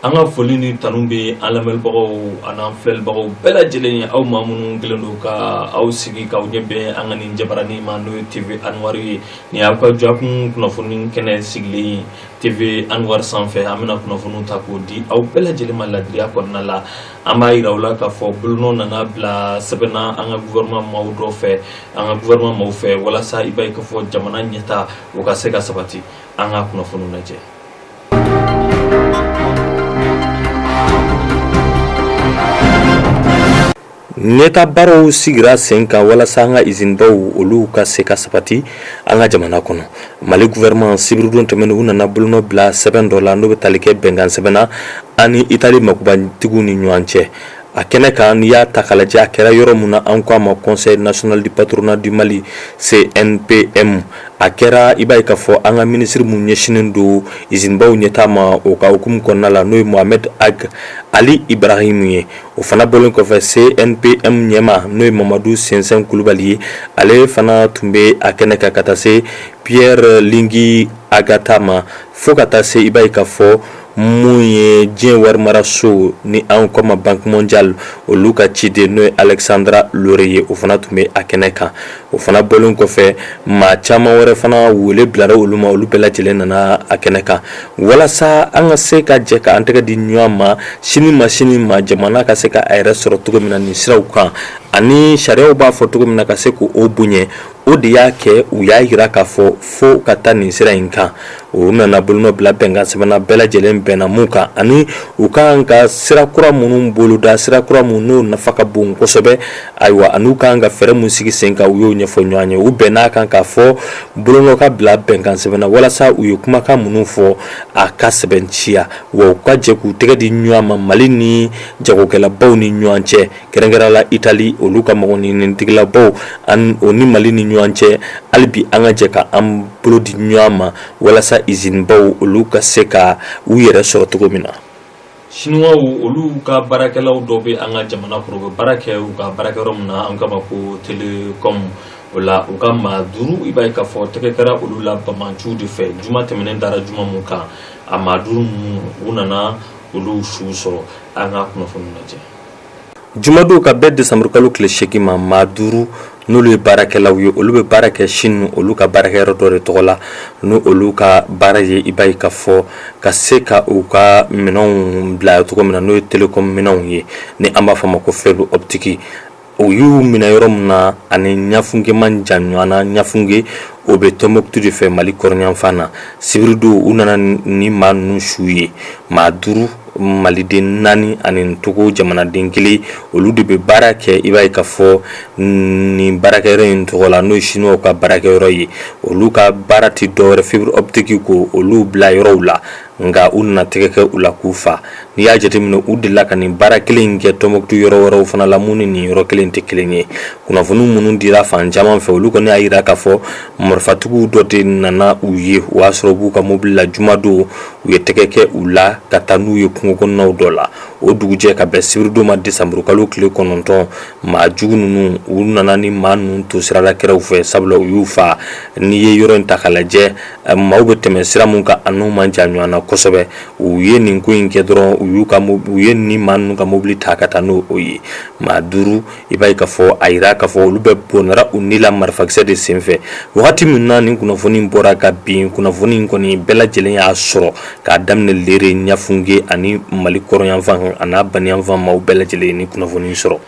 An ka foli ni tanu bɛ an lamɛnbagaw ani filɛbagaw bɛɛ lajɛlen ye, aw maa minnu kɛlen don ka aw sigi k'aw ɲɛ bɛn an ka nin jabaranin ma, n'o ye TV Anwar ye. Nin y'aw ka jakun kunnafoni kɛnɛ sigilen ye TV Anwar sanfɛ. An bɛna kunnafoniw ta k'o di aw bɛɛ lajɛlen ma ladiriya kɔnɔna la. An b'a jira aw la k'a fɔ bolonɔ nana bila sɛbɛnna an ka gouvernement maaw dɔ fɛ, an ka gouvernement maaw fɛ, walasa i b'a ye k'a fɔ jamana ɲɛta o ka se ka sabati. An ka kunnafoniw lajɛ. Ɲɛta baaraw sigira sen kan walasa an ka izinibaw olu ka se ka sabati an ka jamana kɔnɔ. Mali gouvernement, sibiridon tɛmɛnen, u nana bolonɔ bila sɛbɛn dɔ la, n'o bɛ tali kɛ bɛnkan sɛbɛn na ani Itali magobatigiw ni ɲɔgɔn cɛ. A kɛnɛ kan, n'i y'a ta k'a lajɛ, a kɛra yɔrɔ min na, an ko a ma Conseil national du patronat du Mali, CNPM. A kɛra, i b'a ye k'a fɔ an ka minisiri min ɲɛsinnen don izinibaw ɲɛtaa ma, o ka hukumu kɔnɔna la, n'o ye Mohamed Ag Ali Ibrahim ye. O fana bɔlen kɔfɛ, CNPM ɲɛmaa, n'o ye Mamadu Sɛnsɛn Kulubali ye, ale fana tun bɛ a kɛnɛ kan, ka taa se Pierre Lingi Agata ma, fo ka taa se, i b'a ye k'a fɔ mun ye diɲɛ warimaraso ni an ko ma Banque mondiale, olu ka ciden, n'o ye Alexandra Lore ye, o fana tun bɛ a kɛnɛ kan. O fana bɔlen kɔfɛ, maa caman wɛrɛ fana wele bilara olu ma, olu bɛɛ lajɛlen nana a kɛnɛ kan walasa an ka se ka jɛ ka an tɛgɛ di ɲɔgɔn ma, sini ma sini ma, jamana ka se ka a yɛrɛ sɔrɔ cogo min na nin siraw kan, ani sariyaw b'a fɔ cogo min na, ka se k'o bonya. O de y'a kɛ u y'a jira k'a fɔ fo ka taa nin sira in kan. U nana bolonɔ bila bɛnkan sɛbɛn na, bɛɛ lajɛlen bɛnna mun kan, ani u kan ka sira kura minnu boloda, sira kura minnu n'o nafa ka bon kosɛbɛ. Ayiwa, ani u kan ka fɛɛrɛ mun sigi sen kan, u y'o ɲɛfɔ ɲɔgɔn ye. U bɛnn'a kan k'a fɔ bolonɔ ka bila bɛnkan sɛbɛn na walasa u ye kumakan minnu fɔ, a ka sɛbɛntiya, wa u ka jɛ k'u tɛgɛ di ɲɔgɔn ma, Mali ni jagokɛlabaw ni ɲɔgɔn cɛ, kɛrɛnkɛrɛn la Itali, olu ka mɔgɔ ɲinitigilabaw o ni Mali ni ɲɔgɔn cɛ. Hali bi an ka jɛ ka an bolo di ɲɔgɔn ma walasa izinibaw olu ka se ka u yɛrɛ sɔrɔ cogo min na. Siniwaw, olu ka baarakɛlaw dɔ bɛ an ka jamana kɔnɔ, u bɛ baara kɛ u ka baarakɛyɔrɔ min na, an k'a ma ko télécom. O la, u ka maa 5, i b'a ye k'a fɔ tɛgɛ kɛra olu la bamanciw de fɛ juma tɛmɛnen dara juma mun kan. A maa 5 ninnu, u nana olu su sɔrɔ. An ka kunnafoni lajɛ. Jumadon ka bɛn desanburukalo tile 8 ma, maa 5, n'olu ye baarakɛlaw ye, olu bɛ baara kɛ Chine, olu ka baarakɛyɔrɔ dɔ de tɔgɔ la, n' olu ka baara ye, i b'a ye k'a fɔ ka se ka u ka minɛnw bila cogo min na, n'o ye télécom minɛnw ye, ni an b'a fɔ ma ko fibre optique. U y'u minɛ yɔrɔ min na, ani Ɲafunke man jan ɲɔgɔn na. Ɲafunke, o bɛ Tɔnbɔkutu de fɛ, Mali kɔrɔnyanfan na. Sibiridon, u nana ni maa ninnu su ye, maa 5, maliden 4 ani Togo jamanaden 1. Olu de bɛ baara kɛ, i b'a ye k'a fɔ nin baarakɛyɔrɔ in tɔgɔ la, n'o ye Chinois ka baarakɛyɔrɔ ye. Olu ka baara tɛ dɔwɛrɛ, fibre optique ko olu bila yɔrɔw la. Nka u nana tɛgɛ kɛ u la k'u fa. N'i y'a jateminɛ, u delila ka nin baara kelen in kɛ Tɔnbɔkutu yɔrɔ wɛrɛw fana la, mun ni nin yɔrɔ kelen tɛ kelen ye. Kunnafoni minnu dira fan caman fɛ, olu kɔni y'a jira k'a fɔ marifatigiw dɔ de nana u ye. O y'a sɔrɔ u b'u ka mobili la jumadon, u ye tɛgɛ kɛ u la ka taa n'u ye kungo kɔnɔnaw dɔ la. O dugujɛ, ka bɛn sibiridon ma, desanburukalo tile 9, maa jugu ninnu, u nana ni maa ninnu to sirada kɛrɛw fɛ, sabula u y'u fa. N'i ye yɔrɔ in ta k'a lajɛ, maaw bɛ tɛmɛ sira mun kan, a n'u man jan ɲɔgɔn na kosɛbɛ. U ye nin ko in kɛ dɔrɔn, u ye nin maa ninnu ka mobili ta ka taa n'o ye. Maa 5, i b'a ye k'a fɔ a jira k'a fɔ olu bɛɛ bɔnɛra u ni la marifakisɛ de senfɛ. Wagati min na nin kunnafoni bɔra ka bin, kunnafoni in kɔni bɛɛ lajɛlen y'a sɔrɔ k'a daminɛ Lere, Ɲafunke ani Mali kɔrɔnyanfan a n'a baniyanfan, maaw bɛɛ lajɛlen ni kunnafoni sɔrɔ.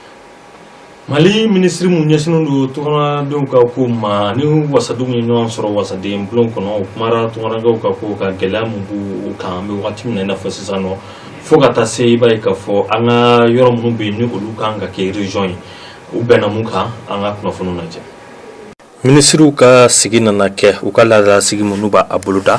Mali minisiri mun ɲɛsinnen don tungaradenw ka ko ma ni wasadenw ye ɲɔgɔn sɔrɔ wasaden bulon kɔnɔ, u kumara tungarankew ka ko ka gɛlɛya mun b'u kan an bɛ wagati min na i n'a fɔ sisan nɔ, fo ka taa se, i b'a ye k'a fɔ an ka yɔrɔ minnu bɛ yen ni olu kan ka kɛ région ye, u bɛnna mun kan. An ka kunnafoniw lajɛ. Minisiriw ka sigi nana kɛ, u ka laadala sigi minnu b'a a boloda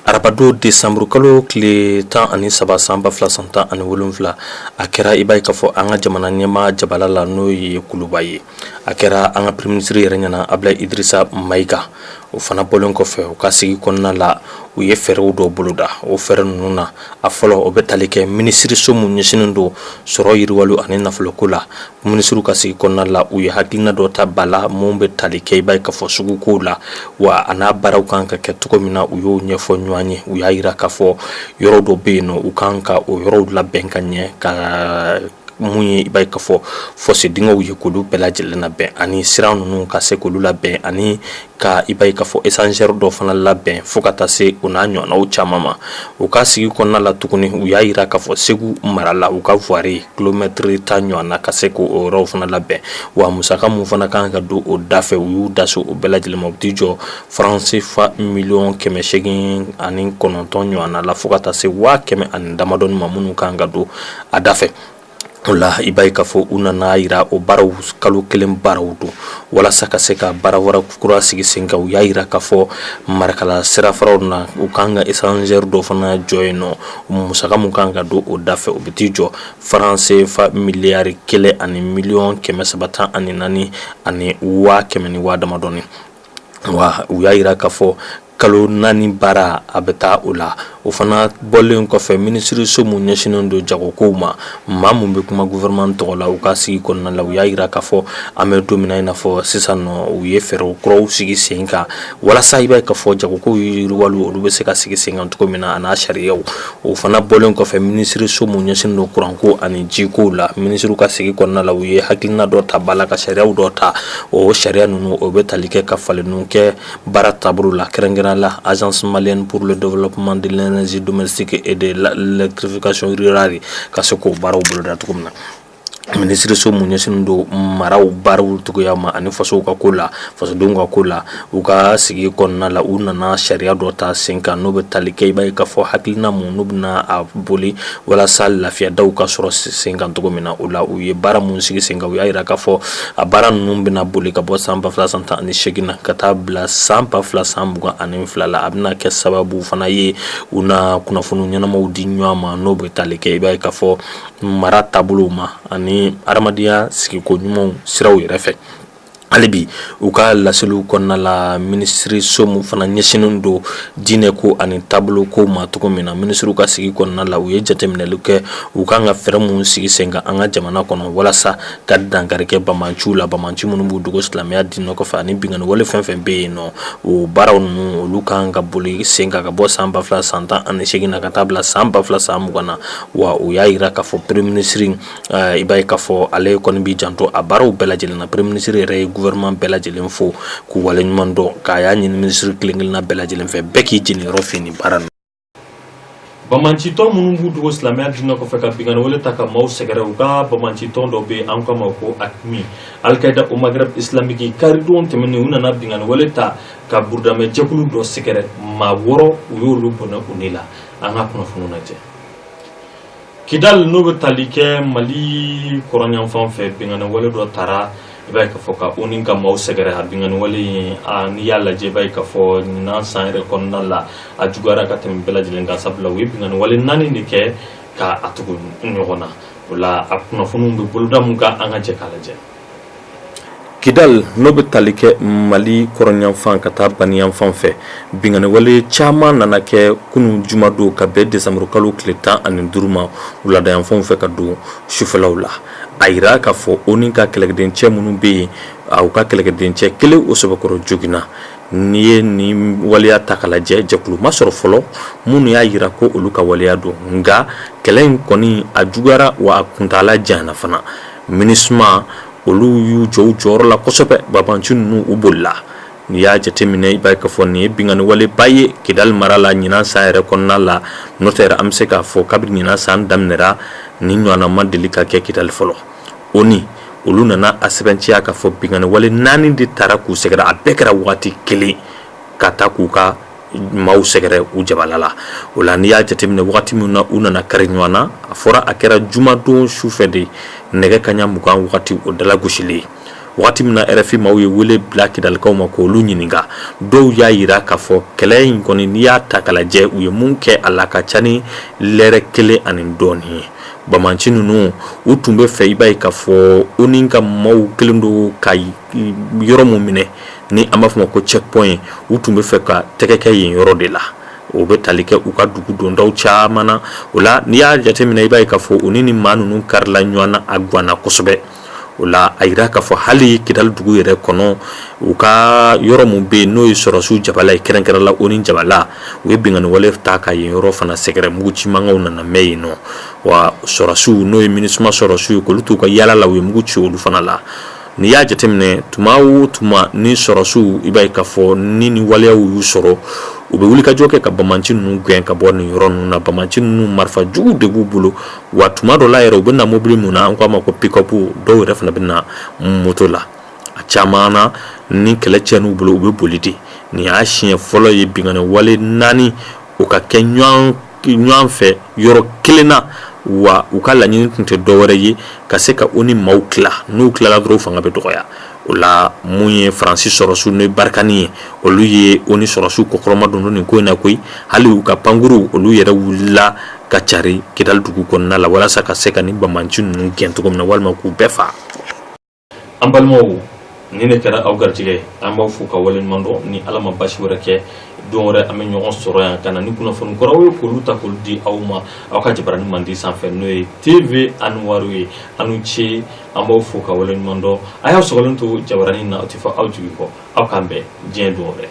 arabadon desanburukalo tile 13 san 2017. A kɛra, i b'a ye k'a fɔ an ka jamana ɲɛmaa jabala la, n'o ye Kuluba ye. A kɛra an ka premier ministre yɛrɛ ɲɛna, Abulayi Idirisa Mayiga. O fana bɔlen kɔfɛ, u ka sigi kɔnɔna la, U ye fɛɛrɛw dɔ boloda. O fɛɛrɛ ninnu na, a fɔlɔ, o bɛ tali kɛ minisiriso mun ɲɛsinnen don sɔrɔ yiriwali ani nafoloko la. Minisiriw ka sigi kɔnɔna la, u ye hakilina dɔ ta ba la mun bɛ tali kɛ, i b'a ye k'a fɔ, sugukow la, wa a n'a baaraw kan ka kɛ cogo min na, u y'o ɲɛfɔ ɲɔgɔn ye. U y'a jira k'a fɔ yɔrɔ dɔ bɛ yen nɔ, u kan ka o yɔrɔw labɛn ka ɲɛ, ka mun ye, i b'a ye k'a fɔ, fosse dingɛw ye, k'olu bɛɛ lajɛlen labɛn, ani sira ninnu ka se k'olu labɛn, ani ka, i b'a ye k'a fɔ, échangeur dɔ fana labɛn, fo ka taa se o n'a ɲɔgɔnnaw caman ma. U ka sigi kɔnɔna la tuguni, u y'a jira k'a fɔ Segu mara la, u ka voirie kilomɛtiri 10 ɲɔgɔn na, ka se k'o yɔrɔw fana labɛn, wa musaka mun fana kan ka don o da fɛ, u y'u da se o bɛɛ lajɛlen ma. U t'i jɔ franc CFA miliyɔn 809 ɲɔgɔn la, fo ka taa se 100 000 ani damadɔni ma minnu kan ka don a da fɛ. O la, i b'a ye k'a fɔ, u nana jira o baaraw, kalo kelen baaraw don, walasa ka se ka baara wɛrɛ kura sigi sen kan. U y'a jira k'a fɔ Marakala sirafaraw na, u kan ka échangeur dɔ fana jɔ yen nɔ. Musaka mun kan ka don o da fɛ, o bɛ t'i jɔ franc CFA miliyari 1 ani miliyɔn 314 ani 100 000 ni waa damadɔni. Wa u y'a jira k'a fɔ kalo 4 baara, a bɛ taa o la. O fana bɔlen kɔfɛ, minisiriso mun ɲɛsinnen don jagokow ma, maa mun bɛ kuma gouvernement tɔgɔ la, u ka sigi kɔnɔna la, u y'a jira k'a fɔ an bɛ don min na, i n'a fɔ sisan nɔ, u ye fɛɛrɛw kuraw sigi sen kan, walasa, i b'a ye k'a fɔ, jagokow yiriwaliw, olu bɛ se ka sigi sen kan cogo min na, a n'a sariyaw. O fana bɔlen kɔfɛ, minisiriso mun ɲɛsinnen don kuranko ani jikow la, minisiriw ka sigi kɔnɔna la, u ye hakilina dɔ ta ba la, ka sariyaw dɔ ta. O sariya ninnu, o bɛ tali kɛ ka falenniw kɛ baara taabolo la, kɛrɛnkɛrɛn la Agence malienne pour le développement de l'énergie domestique et de l'électrification rurale, ka se k'o baaraw boloda cogo min na. Minisiriso mun ɲɛsinnen don maraw baaraw cogoya ma ani fasow ka ko la, fasodenw ka ko la, u ka sigi kɔnɔna la, u nana sariya dɔ ta sen kan, n'o bɛ tali kɛ, i b'a ye k'a fɔ, hakilina mun n'u bɛna a boli walasa lafiyadaw ka sɔrɔ sen kan cogo min na. O la, u ye baara mun sigi sen kan, u y'a jira k'a fɔ a baara ninnu bɛna boli ka bɔ san 2018 na ka taa bila san 2022 la. A bɛna kɛ sababu fana ye, u na kunnafoni ɲɛnamaw di ɲɔgɔn ma, n'o bɛ tali kɛ, i b'a ye k'a fɔ, mara taabolow ma ani adamadenya sigiko ɲumanw siraw yɛrɛ fɛ. Hali bi, u ka laseliw kɔnɔna la, minisiriso mun fana ɲɛsinnen don diinɛ ko ani taabolo ko ma cogo min na, minisiriw ka sigi kɔnɔna la, u ye jateminɛli kɛ, u kan ka fɛɛrɛ mun sigi sen kan an ka jamana kɔnɔ, walasa ka dankari kɛ bamanciw la, bamanci minnu b'u dogo silamɛya diinɛ kɔfɛ, ani binkanni wale fɛn fɛn bɛ yen nɔ. O baaraw ninnu, olu kan ka boli sen kan ka bɔ san 2018 na ka taa bila san 2020 na. Wa u y'a jira k'a fɔ premier ministre, i b'a ye k'a fɔ, ale kɔni b'i janto a baaraw bɛɛ lajɛlen na. Premier ministre yɛrɛ ye gouvernement bɛɛ lajɛlen fo k'u waleɲuman dɔn, k'a y'a ɲini minisiri kelen kelenna bɛɛ lajɛlen fɛ, bɛɛ k'i jeniyɔrɔ fin nin baara ninnu. Bamancitɔn minnu b'u dogo silamɛya diinɛ kɔfɛ ka binkanni wale ta ka maaw sɛgɛrɛ, u ka bamancitɔn dɔ bɛ an k'a ma ko AQMI, Al-Qaïda au Maghreb islamique, karidon tɛmɛnen, u nana binkanni wale ta ka burudamɛ jɛkulu dɔ sɛgɛrɛ. Maa 6, u y'olu bɔnɛ u ni la. An ka kunnafoniw lajɛ. Kidal, n'o bɛ tali kɛ Mali kɔrɔnyanfan fɛ, binkanni wale dɔ taara, i b'a ye k'a fɔ, ka ONU ka maaw sɛgɛrɛ. A binkanni wale in, n'i y'a lajɛ, i b'a ye k'a fɔ, ɲinan san yɛrɛ kɔnɔna la, a juguyara ka tɛmɛ bɛɛ lajɛlen kan, sabula u ye binkanni wale naani de kɛ ka a tugu ɲɔgɔn na. O la, a kunnafoniw bɛ boloda mun kan, an ka jɛ k'a lajɛ. Kidal, n'o bɛ tali kɛ Mali kɔrɔnyanfan ka taa baniyanfan fɛ, binkanni wale caman nana kɛ kunun jumadon ka bɛn desanburu kalo tile 15 ma, wuladayanfanw fɛ ka don sufɛlaw la. A yira k'a fɔ ONU ka kɛlɛkɛdencɛ minnu bɛ yen, u ka kɛlɛkɛdencɛ kelen, o sɛbɛkɔrɔ joginna. N'i ye nin waleya ta k'a lajɛ, jɛkulu ma sɔrɔ fɔlɔ minnu y'a yira ko olu ka waleya don. Nka kɛlɛ in kɔni, a juguyara, wa a kuntaala janyana fana. MINUSMA, olu y'u jɔ u jɔyɔrɔ la kosɛbɛ. Babanci ninnu, u bolila. N'i y'a jateminɛ, i b'a ye k'a fɔ nin ye binkanni waleba ye Kidali mara la ɲinan san yɛrɛ kɔnɔna la. N'o tɛ, an bɛ se k'a fɔ, kabini ɲinan san daminɛra, nin ɲɔgɔnna ma deli ka kɛ Kidali fɔlɔ. ONU, olu nana a sɛbɛntiya k'a fɔ binkanni wale naani de taara k'u sɛgɛrɛ, a bɛɛ kɛra waati kelen, ka taa k'u ka maaw sɛgɛrɛ u jabala la. O la, n'i y'a jateminɛ, wagati min na u nana kari ɲɔgɔn na, a fɔra a kɛra jumadon su fɛ de, nɛgɛ kaɲa 20 wagati, o dala gosilen. Wagati min na RFI maaw ye wele bila Kidalikaw ma k'olu ɲininka, dɔw y'a yira k'a fɔ kɛlɛ in kɔni, n'i y'a ta k'a lajɛ, u ye mun kɛ a la, ka ca ni lɛrɛ kelen ani dɔɔnin ye. Bamanci ninnu, u tun bɛ fɛ, i b'a ye k'a fɔ, ONU ka maaw kelen don ka yɔrɔ mun minɛ, ni an b'a fɔ ma ko checkpoint, u tun bɛ fɛ ka tɛgɛ kɛ yen yɔrɔ de la. O bɛ tali kɛ u ka dugu dondaw caman na. O la, n'i y'a jateminɛ, i b'a ye k'a fɔ u ni nin maa ninnu karila ɲɔgɔn na, a ganna kosɛbɛ. O la, a yira k'a fɔ hali Kidali dugu yɛrɛ kɔnɔ, u ka yɔrɔ min bɛ yen, n'o ye sɔrɔsiw jabala ye, kɛrɛnkɛrɛn la ONU jabala, u ye binkanni wale ta ka yen yɔrɔ fana sɛgɛrɛ. Muguci mankanw nana mɛn yen nɔ. Wa sɔrɔsiw, n'o ye MINUSMA sɔrɔsiw ye, k'olu t'u ka yaala la, u ye mugu ci olu fana la. N'i y'a jateminɛ, tuma o tuma ni sɔrɔsiw, i b'a ye k'a fɔ ni waleyaw y'u sɔrɔ, u bɛ wulikajɔ kɛ ka banbaanci ninnu gɛn ka bɔ nin yɔrɔ ninnu na. Banbaanci ninnu, marifa jugu de b'u bolo. Wa tuma dɔ la yɛrɛ, u bɛ na mobili mun na, an k'a ma ko pick-up, dɔw yɛrɛ fana bɛ na moto la. A caman na, ni kɛlɛ tiɲɛn'u bolo, u bɛ boli de. Nin y'a siɲɛ fɔlɔ ye binkanni wale naani o ka kɛ ɲɔgɔn fɛ yɔrɔ kelen na. Wa u ka laɲini tun tɛ dɔwɛrɛ ye ka se ka ONU maaw tila. N'u tilala dɔrɔn, fanga bɛ dɔgɔya. O la, mun ye Faransi sɔrɔsiw n'o ye Barkhane ye, olu ye ONU sɔrɔsiw kɔkɔrɔma don nin ko in na koyi. Hali u ka pankuru, olu yɛrɛ wulila ka cari Kidali dugu kɔnɔna la walasa ka se ka ni banbaanci ninnu gɛn cogo min na, walima k'u bɛɛ faa. An balimaw, nin de kɛra aw garijɛgɛ ye. An b'aw fo ka waleɲuman dɔn. Ni Ala ma basi wɛrɛ kɛ, don wɛrɛ an bɛ ɲɔgɔn sɔrɔ yan ka na ni kunnafoni kuraw ye, k'olu ta k'olu di aw ma aw ka jabarani mandi sanfɛ, n'o ye TV Anwaru ye. Aw ni ce, an b'aw fo ka waleɲuman dɔn. A y'aw sɔgɔlen to jabarani na, aw tɛ fɔ aw jigi kɔ. Aw k'an bɛn diɲɛ don wɛrɛ.